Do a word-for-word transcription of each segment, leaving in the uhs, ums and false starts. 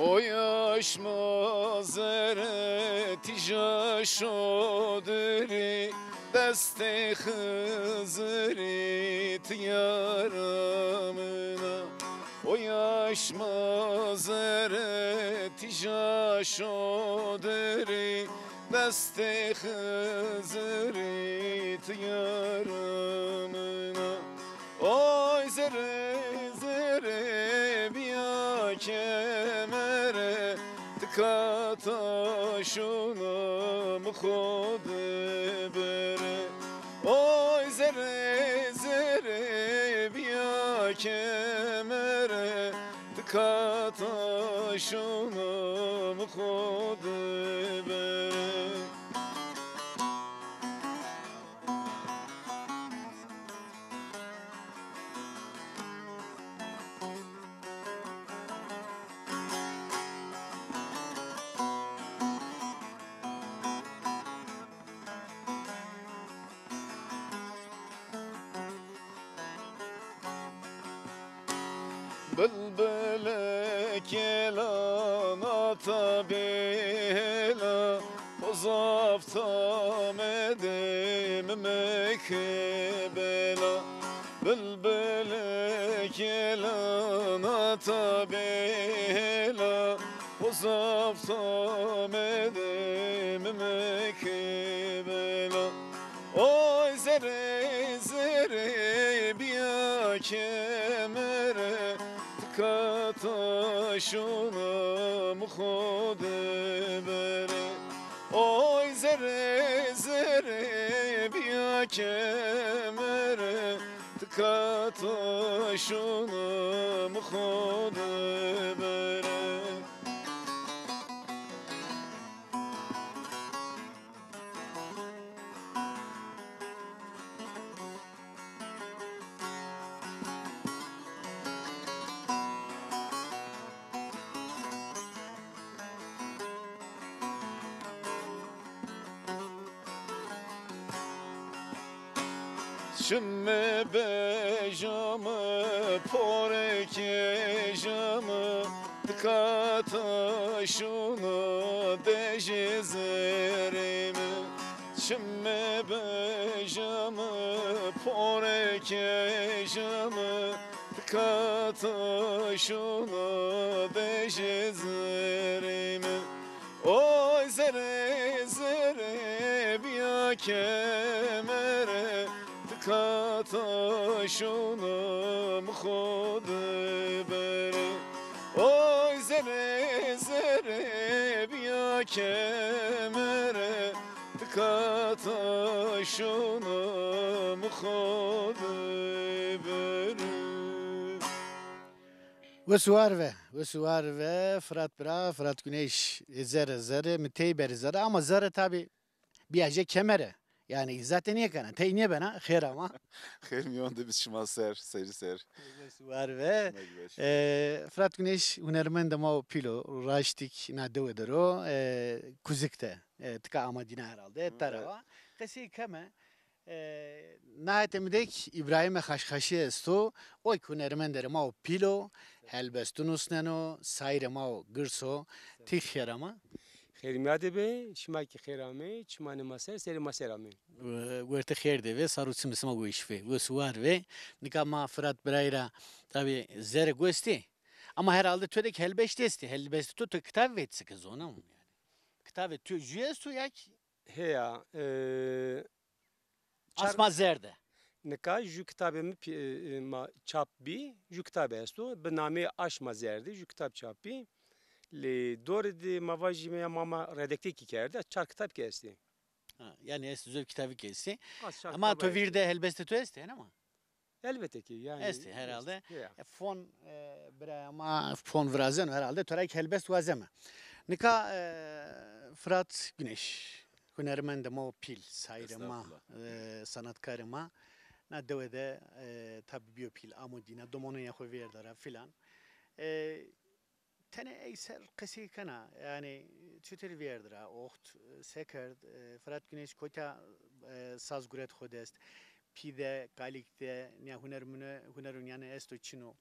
O yaş ma zere tîja şodirî, destê Xizirî tîyara min a. O yaş ma zere tîja şodirî, destê Xizirî tîyara min a. Oy zere zere bîya kemere, tika taşûna mi xo de bere. Oy zere zere bîya kemere, tika taşûna mi xo de bere. Bilbile kêla nata bêla, o zaf tamedê mi meke bela. Bilbile kêla nata bêla, o zaf tamedê mi meke bela. Oy zere zere bîya kemere, tika taşûna mi xo de bere. Oy zere zere bîya kemere, tika taşûna mi xo de bere. Çimê bejame, porê kejame, tika taşûna dejê zerê mi. Çimê bejame, porê kejame, tika taşûna dejê zerê mi. Oy zere zere bîya kemere, tika taşûna mi xo de bere. Oy zere zere bîya kemere, tika taşûna mi xo de bere. Wes û war ve, wes û war ve Firat bira, Firat Güneş, e, zere zere, mi tey berî zere, ama zere tabî bîya jê kemere. Yanî îzate nêkena, tey nêbena, xêr ama. Xêr mîyan de bî şima ser, serî ser. Wes û war ve. Şima zî weş. E, Firat Güneş hunermendê ma o pîl o, raştîk na dewe der o, e, Kuzik de, e, tika ama dîna herhalde, hı, tera wa. Qesey keme, e, na hetê mi de kî Îbrahîme Xaşxaşî esto, o kî hunermendê ma o pîl o, helbestûn usneno, sayîrê ma o girs o. Ti xêr ama? Xêr mîyan de bê, şima kî xêr amê, çimanê ma ser, serê ma ser amê. E, wertê xêr de vê, sar û çimê sima weş vê, wes û war vê. Nika ma Firat birayî ra tabî zere gostî. Ama herhalde to de kî helbest estî. Helbestê to, to kitabî vetîse ke zonam yanî. Kitabê to jû esto ya kî? Heya, e, Aşma Zerde. Nika jû kitabê mi pî-, e, e, ma çap bî, jû kitabê esto. Bi namê Aşma Zerde, jû kitab çap bî. Lê dorê de ma vajîme ya ma, ma redaktê kî kerde, çar kitab kî estê. Ha, yanî estê, zor kitabî kî estê. Ama to vîr de helbestê to estê, hene ma? Elbette ki, yanî. Estê herhalde. Ya. E, fon, e, birayê ma fon virazeno herhalde. To ra kî helbest wazeme. Nika, e, Firat Güneş, hunermendê ma o pîl, sayîrê ma, e, sanatkarê ma. Na dewe de, e, tabî bîyo pîl, amo dîna, domonunê xo vêrda ra filan. E, Tenê ey ser qesey kena, yanî çutir vêrd ra, oxt, e, se kerd, e, Firat Güneş kotîya, e, saz guret xo dest, pî de, kalîk de, nîya hunermune-, hunerûn yanî esto çin o?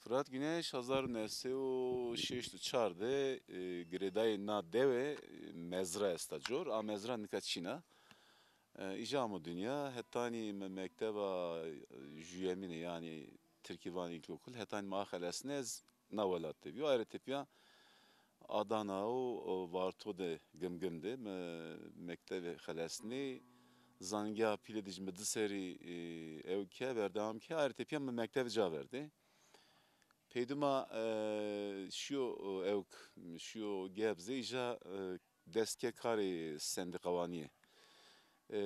Fırat Güneş hezar û new sey û şeşt û çar de, e, girêdayê na dewe, e, mezra esta cor. A mezra nika çin a. E, îja amo dinya, hetanî mi mekteba, e, juyemîne, yanî tirkî vanê ilkokul, hetanî mi axelesne ez na welat de bîyo. Ayrı tepya Adana û, û Varto de Gimgim de mi mektebê xelesnê. Zangeha pîlê de jî mi di serî, e, ew ke, berdewam ke, ayrı tepya mi mektebê ca verdê. Peyduma, e, şiyo, e, ewk, şiyo Gebze, îja, e, dest ke karê sendîkawanîye. E,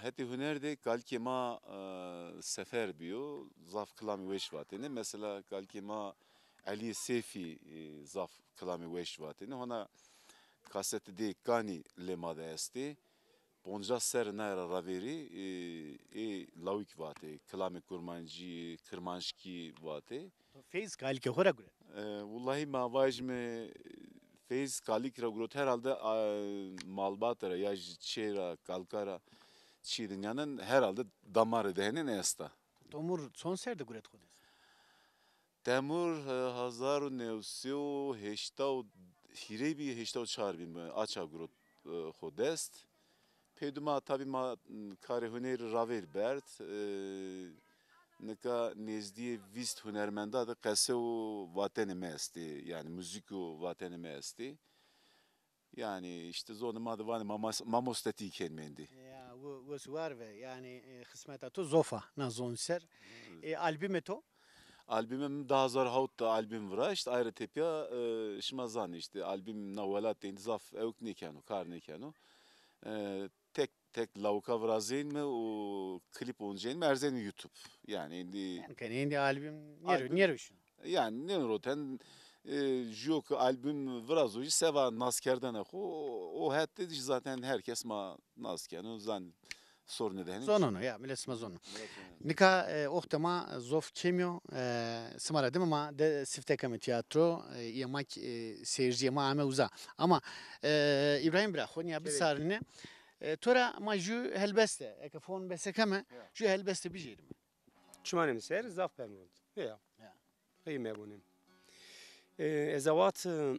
hetê huner de kalikê ma, e, Sefer bîyo, zaf kilamê weş vatêne. Mesela kalikê ma Elî Seyfî, e, zaf kilamê weş vatêne. Hona kasetê dê Kanî lê ma de estê. Poncas serre naye ra ravêrî, e, ê lawik vatê, kilamê kurmancî, kirmanckî vatê. To feyz kalikê xo ra guret? E, wulahî ma vajîme, feyz kalik ra gurot herhalde, a, malbate ra ya jî çê ra, kalka ra çî dinyanen herhalde damarê de henên esta. Tomur çond ser de guret xo dest? Temur, e, hezar û new sey û heşta û hîrê bî, heşta û çar bî mi aça gurot, e, xo dest. Pêdima tabî ma, m, karê hunerî ravêr berd. E, nika nêzdîyê vîst hunermenda de qese û vatenê mi estê, yanî muzîk û vatenê mi estê. Yanî îşte zonê ma de vanê mamos-, mamostetî ken mendî. Ya, wo-, wes war ve. Yanî, e, xismeta to zof a na zon ser. E, albumê to? Albumê mi di hazar hawt de album viraşt. Ayrı tepya, e, şima zanê îşte album na welat de zaf ewk nêkeno, kar nêkeno. E, tek tek lawika virazên mi û klîp oncên mi erzên YouTube. Yanî êndî. Yanî kenê êndî album nêro-, album nêro şino. Yanî nêroten, e, jûyo ke album virazo jî seva naskerdene xo, o, o het de jî zaten her kes ma nas keno, zan sorunê de henî. Zonono ya, milet sima zono. Milet zono. Nika, e, oxtê ma zof kêmî yo, e, sima ra dime ma de sifte keme tîyatro, e, îyê ma kî, e, seyirciyê ma ame uza. Ama, e, Îbrahîm bira, xo nîya bisarine. E, to ra ma jû helbeste, eke fon bese keme, jû helbeste bijêrîme. Çimanê mi ser zaf permond. Ya. Ya. Qey mebonên. E, ez awat, e,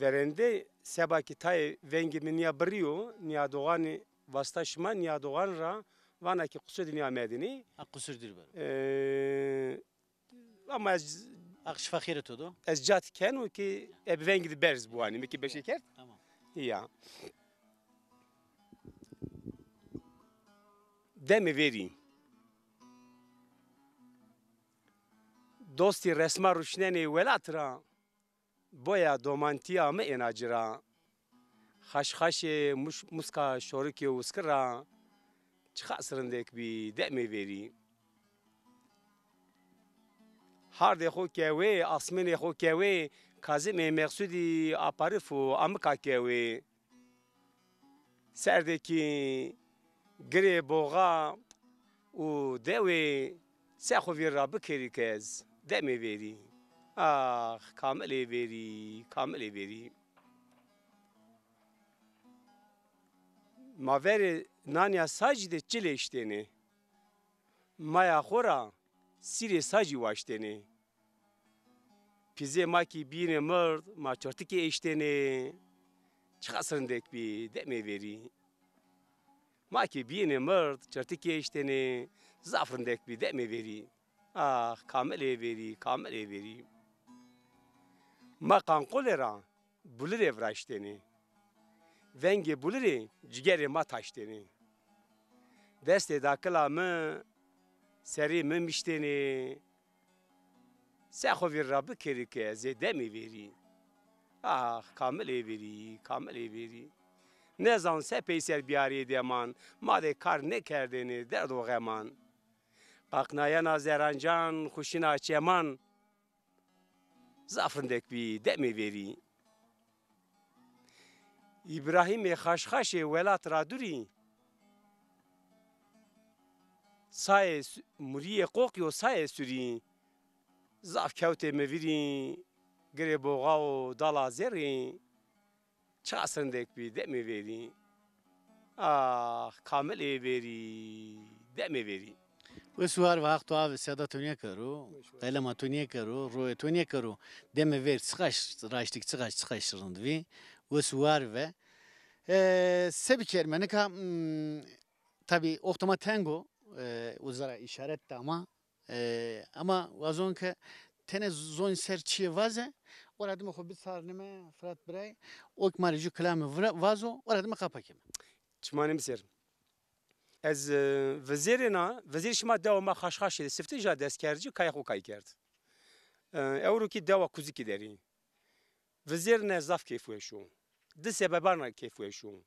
verende seba ki tayê vengê mi nîya birîyo, nîyadoxanî vasta şima, nîyadoxan ra vana ki qusur di nîya medinî. Ha, qusur dir bero. E, ama ez Aqş fexîrê to do. Ez cat keno ki eb vengî di berz biwanî. Mi ki beşê kerd. Tamam. Ya. Demê verî. Dostî resma ruşnenê welat ra, boya domantîya mi êna ci ra. Xaşxaşê muş-, muska şorikê uskir ra, çiqas rindek bî demê verî. Hardê xo kewê, asmênê xo kewê, Kazimê Meqsudî aparif û amika kewê. Serdê kî girê boxa û dewê, se xo vîr ra bikerî ke ez demê verî. Ax, kamilê verî, kamilê verî. Ma verê nanîya sacî de çil eştêne. Maya xo ra sîrê sacî waştêne. Pîzê ma kî bîyîne mird, ma çirtikê eştêne. Çiqas rindek bî demê verî. Ma kî bîyîne mird, çirtikê eştêne. Zaf rindek bî demê verî. Ax, kamilê verî, kamilê verî. Ma qanqolê ra bulirê viraştêne. Vengê bulirê cigerê ma taştêne. Destê dakila mi serê mi miştêne. Se xo vîr ra bikerî ke ez ê demê verî. Ax, kamilê verî, kamilê verî. Nêzan se peyser bîyarîyê deman, ma de kar nêkerdêne derd û xeman. Qaqnayena zerancan, xuşîna çeman. Zaf rindek bî demê verî. Îbrahîmê Xaşxaşê welat ra durî, sayê su-, murîyê qoqî û sayê surî. Zaf kewtê mi vîrî, girê boxa û dala zerrî. Çiqas rindek bî demê verî. Ax, kamilê verî, demê verî. Wes û war ve, Haq to ave, seda to nêkero, qelema to nêkero, royê to nêkero. Demê ver çiqaş raştik, çiqaş, çiqaş rind vî. Wes û war ve. E, se bikerime nika, hmm, tabî oxta ma teng o, e, uza ra îşaret da ma. E, ama wazon ke tenê zon ser çîyê vaze, ora dime xo bisarnime, Firat biray, o ki ma rê ju kilame vira-, vazo, ora dime qapa keme. Çimanê mi ser. Ez, e, vizêrêna, vizêr şima dewa ma Xaşxaşê de sifte ja dest kerd ci, kaya xo kay kerd. E, ewro kî dewa Kuzikî derî. Vizêrne zaf keyfweş o. Di sebeban ra keyfweş o.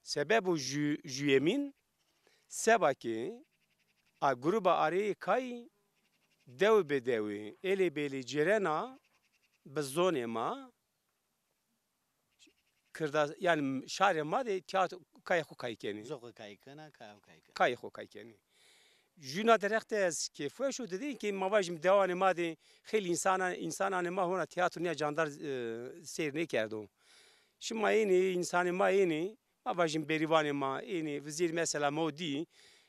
Sebebo ju-, juyemîn, seba ke a gruba areyê kay dew be dewî, elê belê cêrena bi zonê ma, Kirda-, yanî şarê ma de tîyatro kayê xo kay kenê. Zoqê kay kena, kaya xo kay kena. Kayê xo kay kenê. Jûna derheq de ez kêfweş û didî ke ma vajîm dewanê ma de xeylê însanan, însananê ma hona tîyatro nîya candar, e, seyr nêkerdo. Şima ênê, însanê ma ênê, ma vajîm berîvanê ma ênê, vizêrî mesela ma o dî,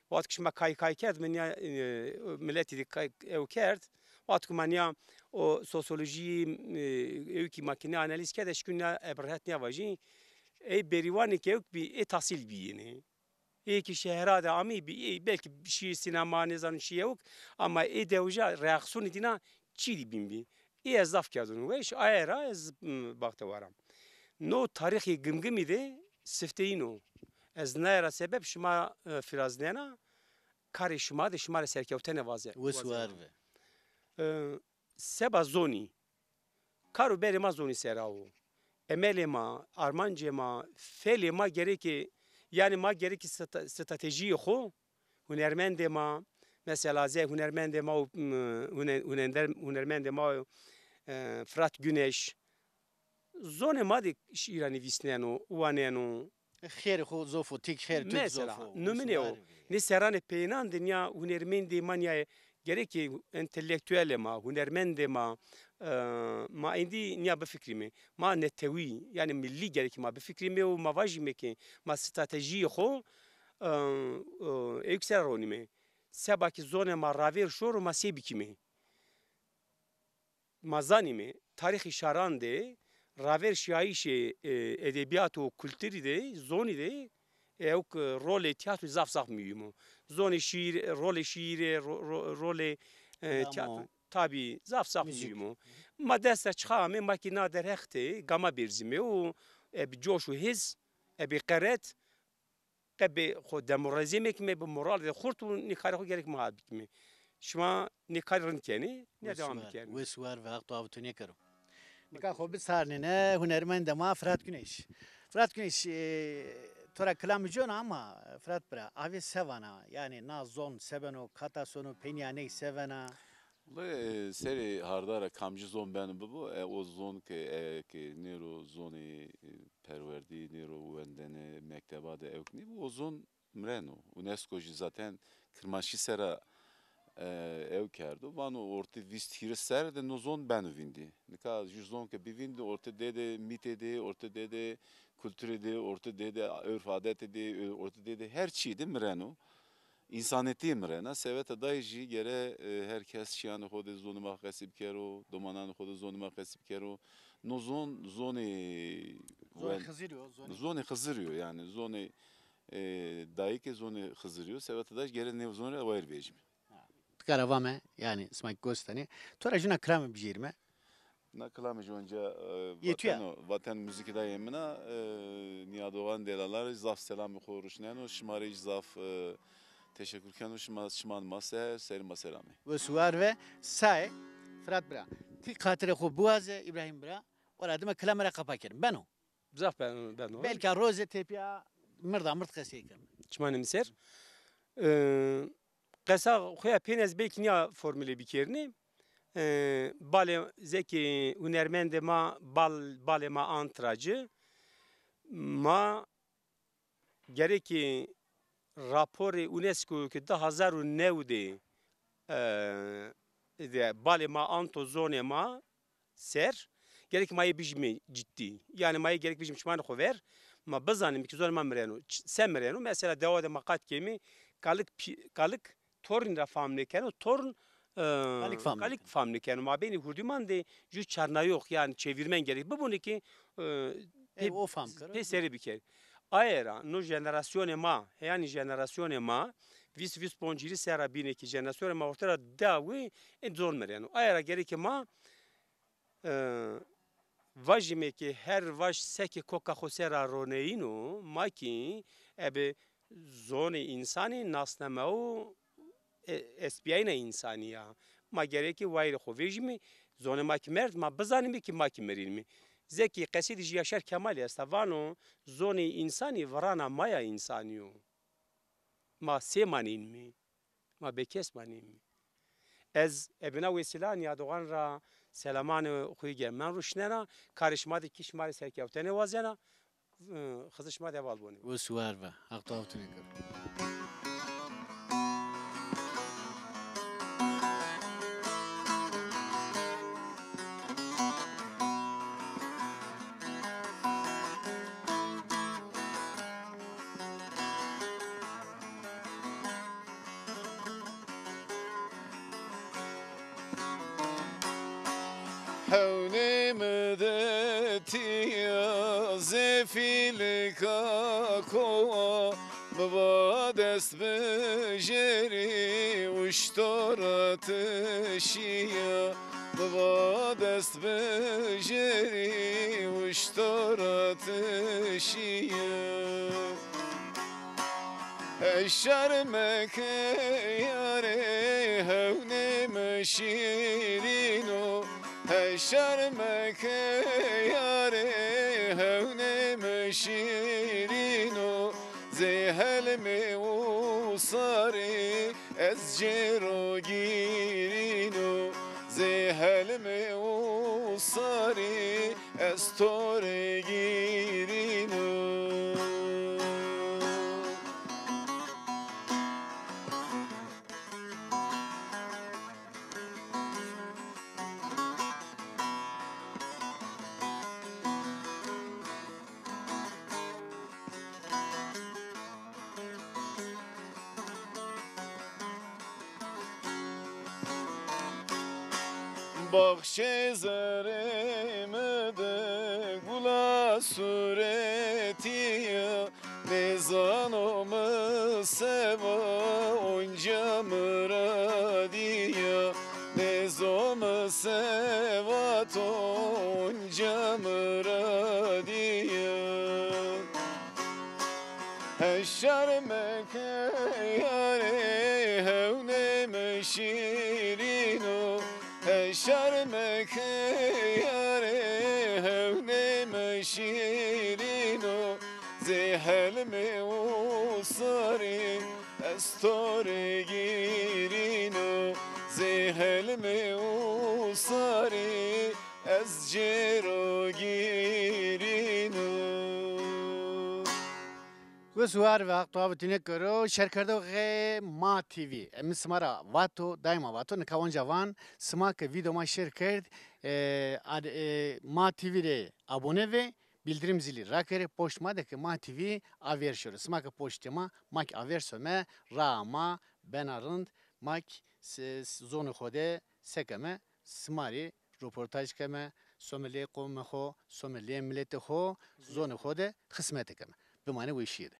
wexto ke şima kay kay kerd, mi nîya, e, miletî de kay ew kerd, wexto ke ma nîya o sosyolojî, e, ewkî ma ke nîya analîz kerd, ez şikîn nîya, e, bi rehet nîya vajî, ey berîvanê ke ewk bî, ê tahsîl bîyêne. Ê ki şehra de amî bî, ê belkî şîyê sînema, nêzano şîyê ewk, ama ê dewija reaksîyonê dîna çî dî bîn bî. Ê ez zaf kerdûn weş, aye ra ez, m, baxtewar am. No tarîxê Gimgimî de sifteyîn o. Ez naye ra sebeb şima, e, firaznena, karê şima de şima rê serkewtene vaze-, Wes û wazena. War ve. E, seba zonî. Kar û berê ma zonî ser a wo. Emelê ma, armancê ma, felê ma gerekê, yanî ma gerekê strate-, stratejîyê xo, hunermendê ma, mesela zê hunermendê ma û, m, hune-, hunender-, hunermendê ma û, e, Firat Güneş, zonê ma de şîîra nivîsneno, waneno. Xêrê xo zof o, tîk xêr tu zof o. Mesela, numune o. Nê serranê peyênan de nîya hunermendê ma nîya gerek ki entelektuelê ma, hunermendê ma, e, ma êndî nîya bifikrîme. Ma netewî, yanî millî gerek ki ma bifikrîme û ma vajîme ki ma stratejîyê xo, e, e, ewk ser ronîme. Seba ki zonê ma ravêr şoro ma sey bikîme. Ma zanîme, tarîxê şaran de ravêr şîyayîşê, e, edebîyat û kulturî de, zonî de, ewk, e, rolê tîyatrî zaf zaf muhîm o. Zonê şîîr, rolê şîîrê, ro-, ro-, rolê, e, tîyatrî, tabî, zaf zaf muhîm o. Ma dest ra çixa ame, ma kî na derheq de gama bêrzîme û, e, bi coş û hêz, e, bi qeret, qe bê xo demoralîze mekîme, bi moralê de xurt û nê karê xo gerek ma hal bikîme. Şima nê karî rind kenê, nîya dewam bikerê. Wes û war ve, Haq to ave to nêkero. Nika xo bisarnêne hunermendê ma Firat Güneş. Firat Güneş, e, to ra kilamê ci yeno ama Firat bira, avê se vana? Yanî na zon se beno, kata sono, peynîya ney se vena? Wele, e, serê harda ra kamcî zon beno bibo, e, o zon ke, e, ke nêro zonê, e, perwerdî, nêro wendene, mekteba de ewk nêbo, o zon mireno. UNESCO jî zaten kirmanckî sera, e, ewk kerdo. Vano ortê vîst hîris serre de no zon beno vîndî. Nika ju zon ke bî vîndî, ortê dê de mîtê de, ortê dê de kulturê de, ortê dê de urf adetê de, ortê dê de her çî de mireno. Însanetî mirena, seveta day jî gere, e, her kes çîyanê xo de zonê ma qesî bikero, domananê xo de zonê ma qesî bikero. No zon, zonê Zonê wen-, Xizirî yo, zonê zonê Xizirî yo, yanî zonê, e, dayîke zonê Xizirî yo. Seveta day jî gere nê zon rê wayîr vejîme. Ti kara vame, yanî sima kî gos danê. To ra jûna kilame bijêrîme. Na kilame jû onca, e, Yê tu ya. Vateno, vaten muzîkî da yê min a, e, Nîyadoxan Delalarî zaf selamê xo ruşneno, şima rê jî zaf, e, teşekur keno, şima, şima ma ser, serê ma ser amê. Wes û war ve, saê, Firat bira. Ti xatirê xo biwaze, Îbrahîm bira, ora dime kilame ra qapa kerim. Beno? Zaf ben-, beno. Belka rozê tepîya mirda mird qesey kin. Çimanê mi ser. E, qesa xo ya peyên ez belkî nîya formule bikerîne. E, balê, zê kî hunermendê ma, bal, balê ma ant ra ci. Ma gerekî raporê UNESCO ke di hazar û new de, e, de balê ma anto zonê ma ser, gerek ma yê bijîme ciddî. Yanî ma yê gerek bijîme çimanê xo ver, ma bizanîme ke zonê ma mireno. Ç-, se mireno? Mesela dewa de ma qat keme, kalik pî-, kalik tornî ra fam nêkeno, torn, e, Kalik fam kalik nêkeno. Fam nêkeno. Mabênê hurdîman de ju çarnayox, yanî çevirmen gerek bibûne ki, e, Ey, pê, o fam kero. Pê serî bikerî. Aye ra no jenerasyonê ma, yanî jenerasyonê ma, vîst, vîst ponc, hîrî serra bîne ki jenerasyonê ma orte ra dawî, ê zon mireno. Aye ra gereke ma, e, vajîme ki her vaj seke koka xo ser ra roneyîno, ma kî ebe zonê însanî nasneme û, e, estbîyayîna însanî ya. Ma gereke wayîrê xo vejîme, zonê ma kî merd, ma bizanîme ki ma kî mirînme. Zekî qesîdê jî Yaşar Kemalî esta, vano, zonê însanî virana ma ya însanî yo. Ma sê manînme. Ma bêkes manînme. Ez ebe na wesîla nîyadoxan ra selamanê xo yê germen ruşnena, karê şima de kî şima rê serkewtene wazena, Xizir şima de heval bonê. Wes û war be. Heq to awtune kero. Hewnê mi de tîya zefîlika kowa, mi va dest bijerî uştora ti şîya, mi va dest bijerî uştora ti şîya. Heşar meke yarê, hewnê mi şîrîn o. Heşar meke yarê, hewnê mi şîrîn o. Zê helmê usarî ez cêro gîrîn o. Zê helmê usarî ez to rê gîrîno. Baxçê zerrê mi de gula sûretî ya, nêzano mi se va onca miradî ya, nêzo mi se va to onca miradî ya. Heşar meke yarê, hewnê mi şîrîn o. Heşar meke yarê, hewnê mi şîrîn o. Zê helmê usarî ez to rê gîrîn o. Zê helmê usarî ez cêro gîrîno. Wes û war ve, Heq to awtune kero. Şêrkerdoxê Ma T V. E, mi sima ra vato, daîma vato, nika onca van, sima ke vîdeo ma şêr kerd, e, ad-, e, Ma T V rê abone ve, bildirim zilî rakerê, poşt ma de ke Ma T V aver şoro. Sima ke poştê ma, ma kî aver some, raa ma bena rind, ma kî se-, zonê xo de sekeme, sima rê roportaj keme, some lê qomê xo, some lê miletê xo, zonê xo de xismete keme. Bimanê weşîye de.